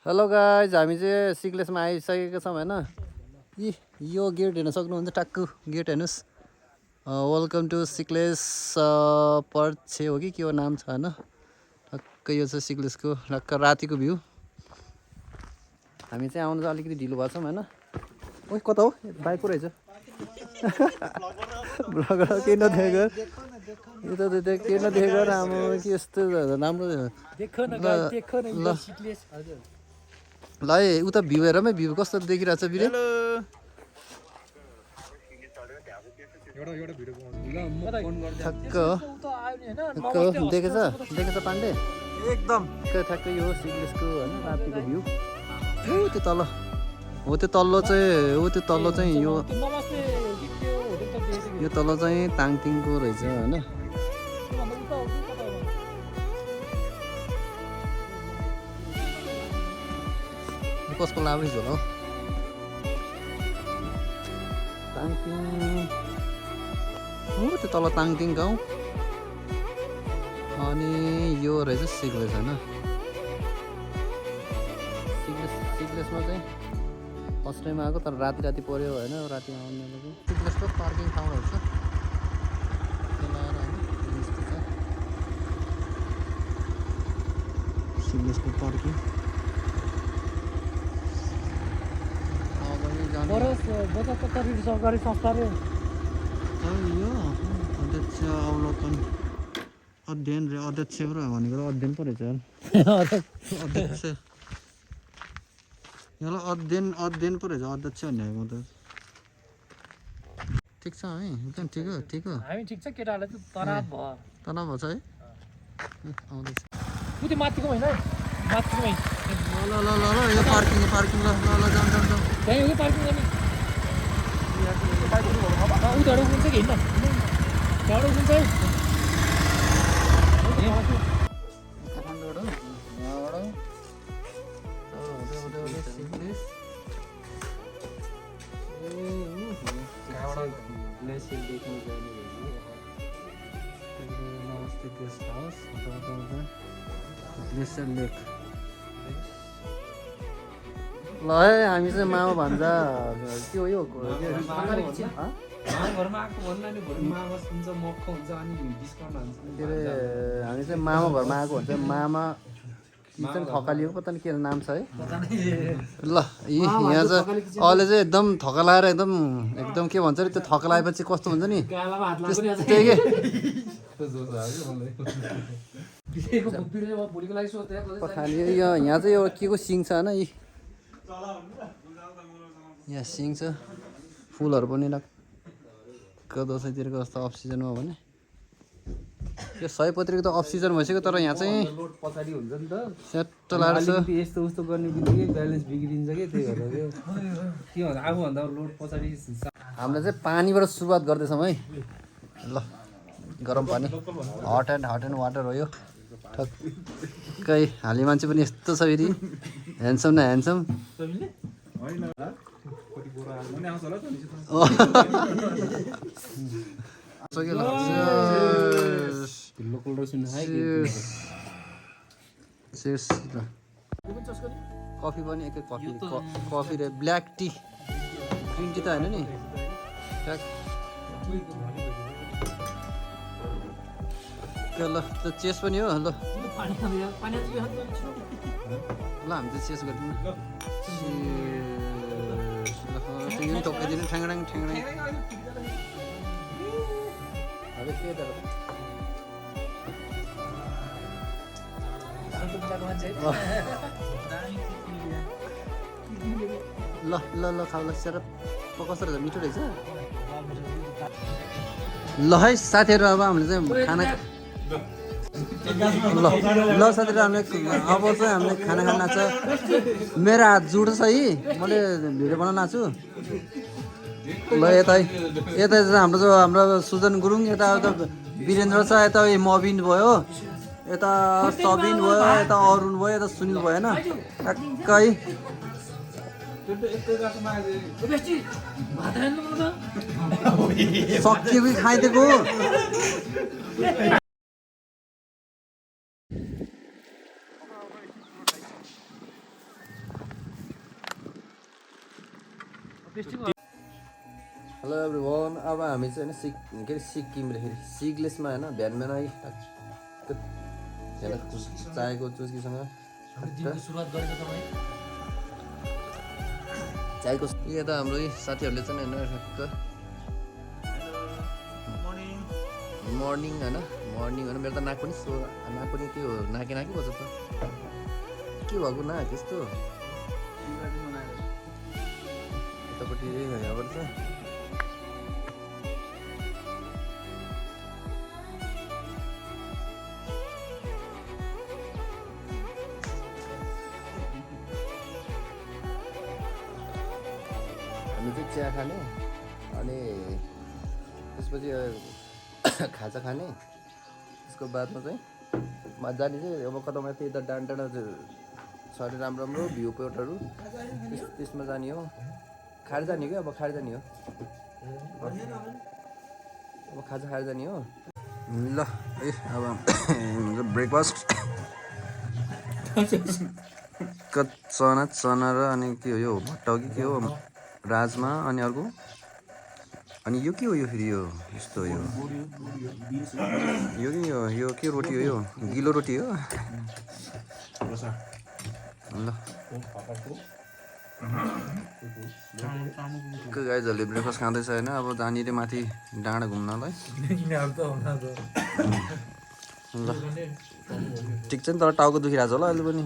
Hello guys, हामी चाहिँ सिक्लेसमा आइसकेको छौँ होइन। यो गेट हेर्न सक्नुहुन्छ, टक्क गेट हेर्नुहोस्। वेलकम टु सिक्लेस पर्छ हो कि के हो नाम छ होइन। टक्क यो चाहिँ सिक्लेसको टक्क रातिको भ्यू। हामी चाहिँ आउनु चाहिँ अलिकति ढिलो भएको छौँ होइन। ओ कता हो बाइक पो रहेछ। ब्लगर केही नदेखेको यो त केही नदेखेको राम्रो कि यस्तो राम्रो ल है उता भ्यू हेरमै भ्यू कस्तो देखिरहेको छ बिरे। ठक्क देखेछ पाण्डे एकदम ठ्याक्कै यो सिक्लेसको होइन रातिको भ्यू। त्यो तल हो, त्यो तल्लो चाहिँ यो तल चाहिँ ताङतिङको रहेछ होइन। कसको लाभै झोला हौ ताङतिङ हो, त्यो तल ताङतिङ गाउँ अनि यो रहेछ सिक्लेस होइन। सिक्लेसमा चाहिँ फर्स्ट टाइम आएको तर राति पऱ्यो होइन। राति आउनु सिक्लेसको पार्किङ ठाउँहरू छ सिक्लेसको पार्किङ सरकारी संस्था रे यो अध्यक्ष अवलोकन अध्ययन रे अध्यक्ष भनेको अध्ययन पो रहेछ अध्यक्ष यसलाई अध्ययन पो रहेछ अध्यक्ष भनेको त। ठिक छ है एकदम ठिक हो हामी ठिक छ। केटाहरूलाई चाहिँ तनाव भयो छ है। आउँदैछ उति माथिको होइन माथिको ल यो पार्किङ ल जाउँ त्यहीँ हो कि पार्किङ गर्ने उनीहरू कुन चाहिँ हिँड्न त्यहाँबाट कुन चाहिँ ल है हामी चाहिँ मामा भान्जा के हो यो के अरे हामी चाहिँ मामा घरमा आएको हुन्छ। मामा किचन थकालिएको पत्ता नि के नाम छ है। ल यहाँ चाहिँ अहिले चाहिँ एकदम थका लगाएर एकदम के भन्छ अरे त्यो थका लगाएपछि कस्तो हुन्छ नि त्यस्तै के यहाँ चाहिँ एउटा के को सिङ छ होइन। यहाँ सिङ छ फुलहरू पनि टक्क दसैँतिरको जस्तो अफ सिजनमा हो भने यो सयपत्रीको त अफ सिजन भइसक्यो तर यहाँ चाहिँ लोड पछाडि हुन्छ नि त सेट लाएर यस्तो उस्तो गर्ने बित्तिकै ब्यालेन्स बिग्रिन्छ कि त्यही भएर के भन्छ आफूभन्दा लोड पछाडि हामीले चाहिँ पानीबाट सुरुवात गर्दैछौँ है। ल गरम पानी हट एन्ड वाटर हो यो। ठक्कै हाली मान्छे पनि यस्तो छ फेरि ह्यान्डसम न ह्यान्डसम कफी पनि एकै कफी रे ब्ल्याक टी ग्रिन टी त होइन नि। ल त्यो चेस पनि हो। ल हामी त चेस गरिदिनु त्यो टोकाइदिनु ठ्याङडाङ ल खाऊ ल सेर कस्तो रहेछ मिठो रहेछ। ल है साथीहरू अब हामीले चाहिँ खाना ल साथीहरू हामीले अब चाहिँ हामीले खाना खान नाच्छ। मेरो हात जुड्छ है मैले भिडियो बनाउन नाच्छु। ल यता चाहिँ हाम्रो सुजन गुरुङ, यता वीरेन्द्र छ, यता मबिन भयो, यता सबिन भयो, यता अरुण भयो, यता सुनिल भयो होइन। टक्कै सकियो कि खाइदिएको हेलो एभ्रिवान, अब हामी चाहिँ होइन के अरे सिक्किम लेखेर सिग्लेसमा होइन बिहान बिहान है चायको चुस्कीसँग चायको यता हाम्रो साथीहरूले चाहिँ होइन ठ्याक्क मर्निङ होइन मेरो त नाक पनि नाक पनि के हो नाकी बज्छ त के भएको नाक यस्तो यतापट्टि यहाँबाट छ हामी चाहिँ चिया खाने अनि त्यसपछि खाजा खाने त्यसको बादमा चाहिँ जाने चाहिँ अब कतामा त्यही त डाँडा छ अरे राम्रो भ्यू पोइन्टहरू त्यसमा जाने हो खाएर जाने क्या अब खाएर जाने हो अब खाजा खाएर जाने हो ल है अब ब्रेकफास्ट चना र अनि के हो यो भट्ट कि के हो राजमा अनि अर्को अनि यो के हो यो फेरि यो यस्तो यो यो के रोटी हो यो गिलो रोटी हो ल गाइजहरूले ब्रेकफास्ट खाँदैछ होइन अब जहाँनिर माथि डाँडा घुम्नलाई ल ठिक छ नि तर टाउको दुखिरहेको छ होला अहिले पनि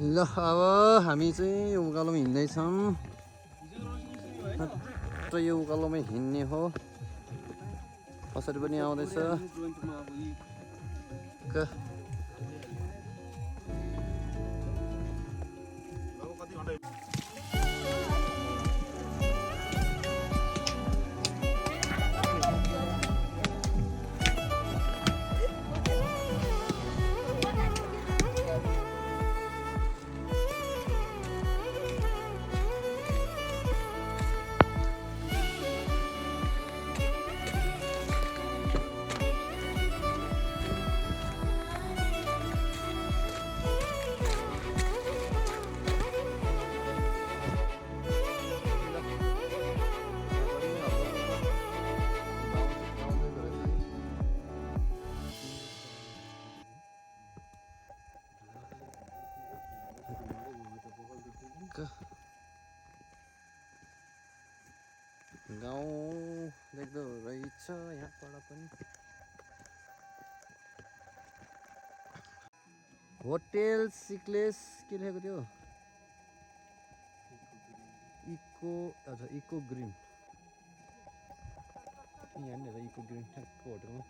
ल अब हामी चाहिँ यो उकालोमा हिँड्दैछौँ यो उकालोमा हिँड्ने हो कसरी पनि आउँदैछ गाउँ देख्दो रहेछ यहाँबाट पनि होटेल सिक्लेस के लेखेको थियो इको अच्छा इको ग्रिन यहाँनिर इको ग्रिन ठ्याक्क होटेलमा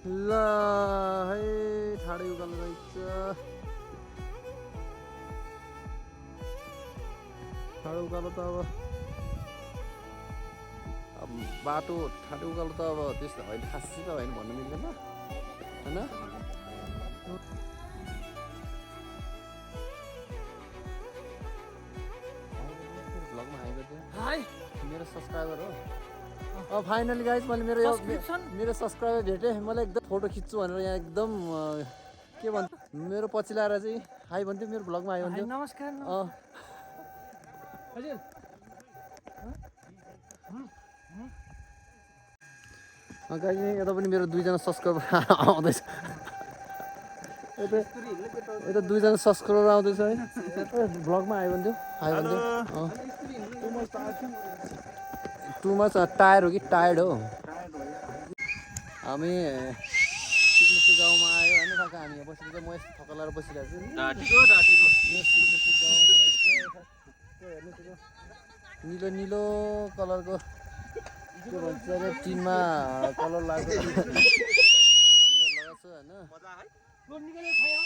ल है ठाडै उकालो रहेछ ठाडो उकालो त अब बाटो ठाडो उकालो त अब त्यस्तो होइन खासै त होइन भन्नु मिल्दैन होइन भ्लगमा हाई गरिदियो हाई मेरो सब्सक्राइबर हो अब फाइनली गाइज मैले मेरो सब्सक्राइबर भेटेँ मलाई एकदम फोटो खिच्छु भनेर यहाँ एकदम के भन्छ मेरो पछि लाएर चाहिँ हाई भन्थ्यो मेरो भ्लगमा हाई भन्थ्यो नमस्कार हजुर गाइज यता पनि मेरो दुईजना सब्सक्राइबर आउँदैछ यता दुईजना सब्सक्राइबर आउँदैछ है भ्लगमा हाई भन्थ्यो टु मच टायर हो कि टायर्ड हो हामी सिक्लेसको गाउँमा आयो होइन ठक्क हामी यहाँ बसिरहेको म यस्तो थकलाएर बसिरहेको छु निलो निलो कलरको के भन्छ अरे टिनमा कलर लाग्यो होइन मजा है लोड निकालेर खायो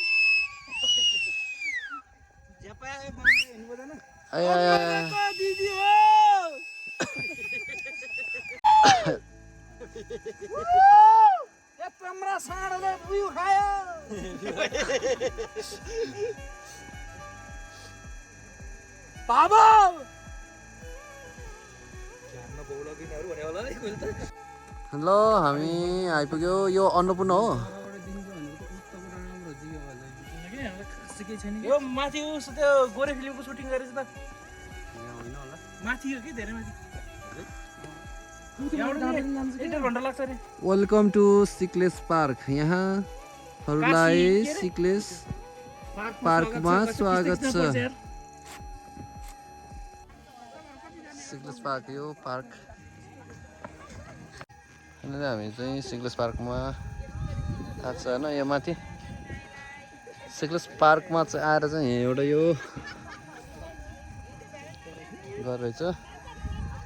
ज्यापा हेर्नु पर्दैन दिदी हो ए तम्रा साँडले उयो खायो बाबा ल हामी आइपुग्यो यो अन्नपूर्ण हो यो माथि उस त्यो गोरे फिल्मको सुटिङ गरेछ त माथि हो कि धेरै माथि वेलकम टु सिक्लेस पार्क यहाँहरूलाई सिक्लेस पार्कमा स्वागत छ सिक्लेस पार्क यो पार्क हामी चाहिँ सिक्लेस पार्कमा आएको छ होइन यो माथि सिक्लेस पार्कमा चाहिँ आएर चाहिँ एउटा यो घर रहेछ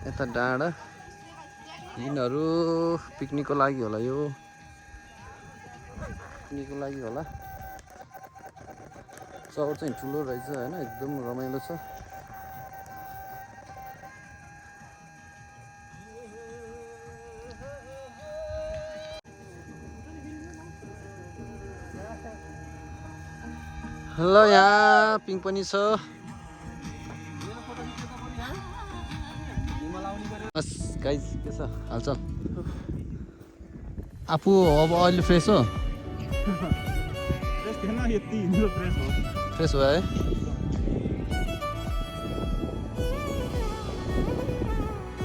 यता डाँडा यिनीहरू पिकनिकको लागि होला यो पिकनिकको लागि होला चौर चाहिँ ठुलो रहेछ होइन एकदम रमाइलो छ ल यहाँ पिङ पनि छ बस गाइस के छ हालचाल आफू अब अहिले फ्रेस हो फ्रेस भयो है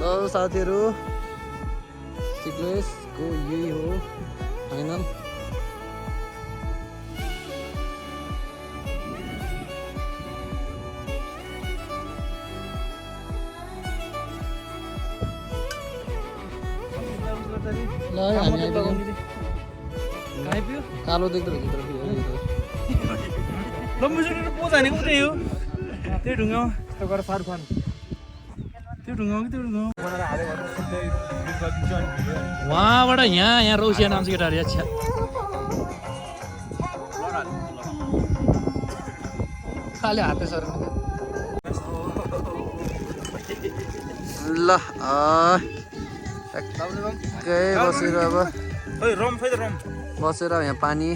ल साथीहरू सिक्लेसको यही हो फाइनल ल हामी आइपुग्यौँ कालो देख्दो रहेछ लम्बु सुटेर पोज हानेको त्यही हो त्यही ढुङ्गा यस्तो गरेर फार फान त्यो ढुङ्गा कि त्यो ढुङ्गा वहाँबाट यहाँ रौसिया नाम छ केटाहरू अच्छा खाली हातै सर ल बसेर अब बसेर यहाँ पानी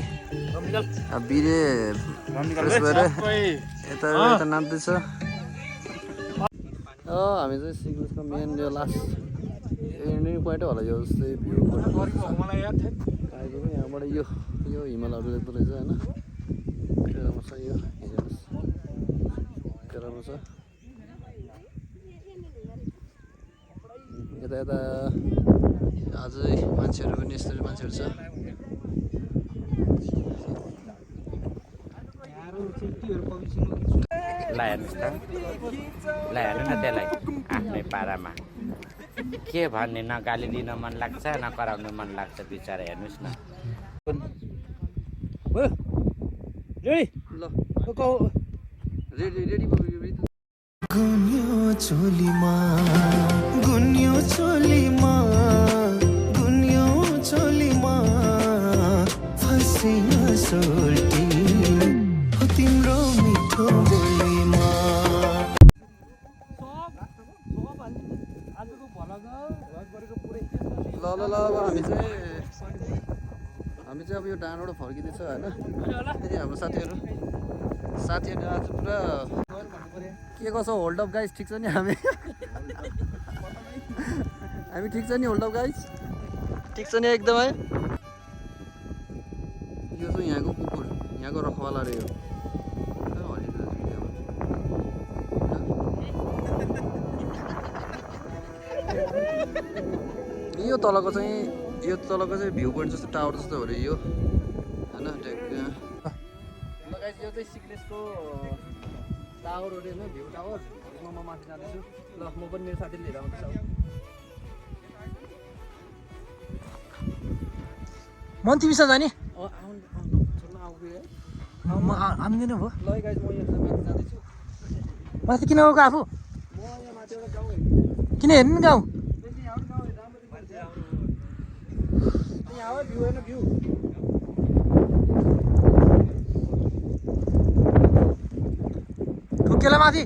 बिरे फ्रेस भएर यता यता नाच्दैछ हामी चाहिँ सिक्लेसको मेन यो लास्ट एन्डिङ पोइन्टै होला यो जस्तै भ्यू आइपुग्यो यहाँबाट यो हिमालहरू देख्दो रहेछ होइन के राम्रो छ यो हेर्नुहोस् के राम्रो छ यता यता अझै मान्छेहरू पनि यस्तै मान्छेहरू छ ल हेर्नुहोस् त ल हेर्नु न त्यसलाई आफ्नै पारामा के भन्ने न गाली दिन मन लाग्छ न कराउनु मन लाग्छ बिचरा हेर्नुहोस् न गुन्यो चोलीमा गुन्यो चोलीमा गुन्यो चोलीमा फसेन सोल्टी हो तिम्रो मिठो बोलीमा ल ल ल अब हामी चाहिँ अब यो डाँडाबाट फर्किँदैछ होइन फेरि हाम्रो साथीहरू आज पुरा के कसो होल्ड अप गाइस ठिक छ नि हामी ठिक छ नि होल्ड अप गाइस ठिक छ नि एकदमै यो चाहिँ यहाँको कुकुर यहाँको रखवाला रे यो यो तलको चाहिँ भ्यू पोइन्ट जस्तो टावर जस्तो हो अरे यो होइन यो चाहिँ सिक्लेसको टावर हो अरे होइन भ्यू टावर म माथि जाँदैछु ल म पनि मेरो साथीले लिएर आउँदैछु मन तिमीसँग जाने आउँदैन भयो ल गाइस म यहाँ माथि जाँदैछु माथि किन गएको आफू म यहाँ माथि एउटा गाउँ किन हेर्नु गाउँ यहाँ भ्यू होइन भ्यू ढुङ्गेला माथि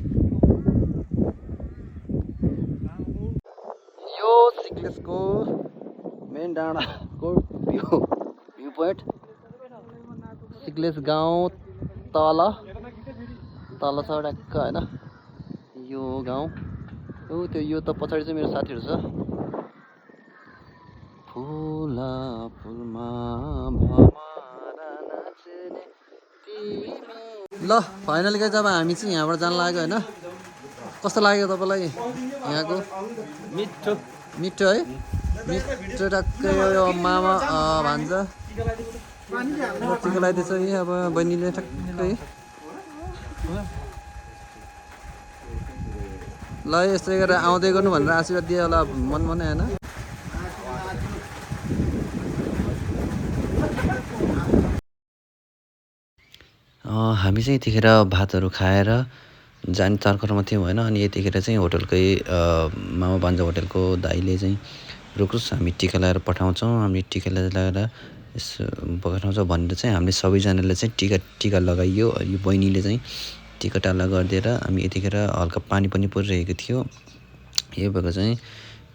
यो सिक्लेसको मेन डाँडाको भ्यू पोइन्ट सिक्लेस गाउँ तल छ ट्याक्क होइन यो गाउँ त्यो यो त पछाडि चाहिँ मेरो साथीहरू छ फुला फुलमा ल फाइनली गाइस अब हामी चाहिँ यहाँबाट जान लाग्यो होइन कस्तो लाग्यो तपाईँलाई यहाँको मिठो है मिठो टक्कै यो मामा भान्जा टिका लगाइदिएछ है अब बहिनीले टक्कै ल यस्तै गरेर आउँदै गर्नु भनेर आशीर्वाद दियो होला मनमा होइन हामी चाहिँ यतिखेर भातहरू खाएर जाने तर्खरमा थियौँ होइन अनि यतिखेर चाहिँ होटलकै मामा भान्जा होटलको दाइले चाहिँ रोक्नुहोस् हामी टिका लगाएर पठाउँछौँ हामी टिका लगाएर यसो पठाउँछौँ भनेर चाहिँ हामीले सबैजनाले चाहिँ टिका लगाइयो यो बहिनीले चाहिँ टिका टाला गरिदिएर हामी यतिखेर हल्का पानी पनि परिरहेको थियो यो भएको चाहिँ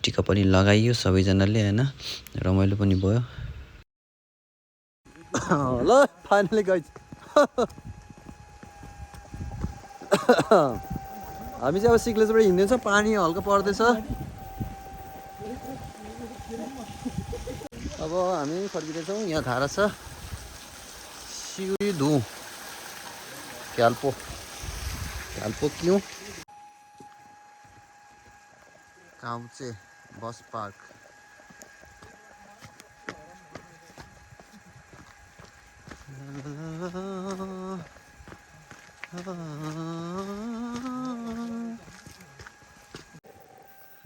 टिका पनि लगाइयो सबैजनाले होइन रमाइलो पनि भयो ल फाइनली गाइस हामी चाहिँ अब सिक्लेसबाट हिँड्दैछ पानी हल्का पर्दैछ अब हामी फर्किँदैछौँ यहाँ धारा छ सिउरी धु क्याल्पो क्यों काउचे बस पार्क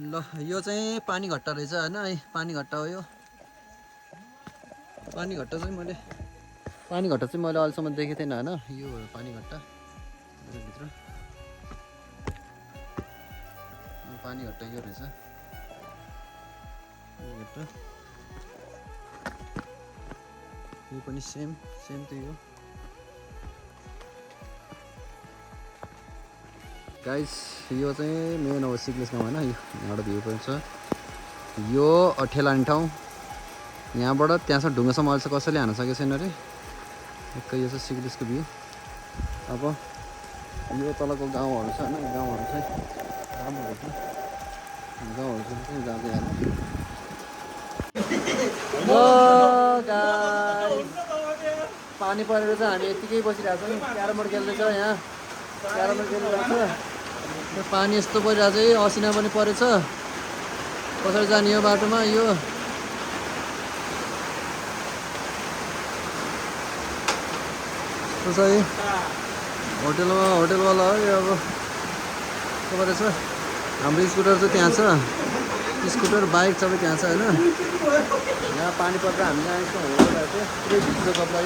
ल यो चाहिँ पानी घट्टा रहेछ होइन है पानी घट्टा हो यो पानी घट्टा चाहिँ मैले अहिलेसम्म देखेको थिएन होइन यो पानी घट्टा भित्र पानी घट्टा यो रहेछ यो पनि सेम त यो गाइस यो चाहिँ मेन अब सिक्लेस गाउँ होइन यहाँबाट भ्यू पोइन्ट छ यो ठेलानी ठाउँ यहाँबाट त्यहाँसम्म ढुङ्गासम्म अहिले चाहिँ कसैले हान्न सकेको छैन अरे एकै यो चाहिँ सिक्लेसको भ्यू अब यो तलको गाउँहरू छ होइन गाउँहरू चाहिँ राम्रो छ गाउँहरू चाहिँ जाँदै हाल्नु पानी परेर चाहिँ हामी यत्तिकै बसिरहेको छौँ क्यारम बोर्ड खेल्दैछ यहाँ क्यारम बोर्ड खेलिरहेको छ पानी यस्तो परिरहेको छ है असिना पनि परेछ कसरी जाने यो बाटोमा यो है होटेलवाला है अब के रहेछ हाम्रो स्कुटर चाहिँ त्यहाँ छ स्कुटर बाइक सबै त्यहाँ छ होइन यहाँ पानी पर्दा हामी यहाँ यस्तो होटेलहरू चाहिँ पुरै भित्र कपडा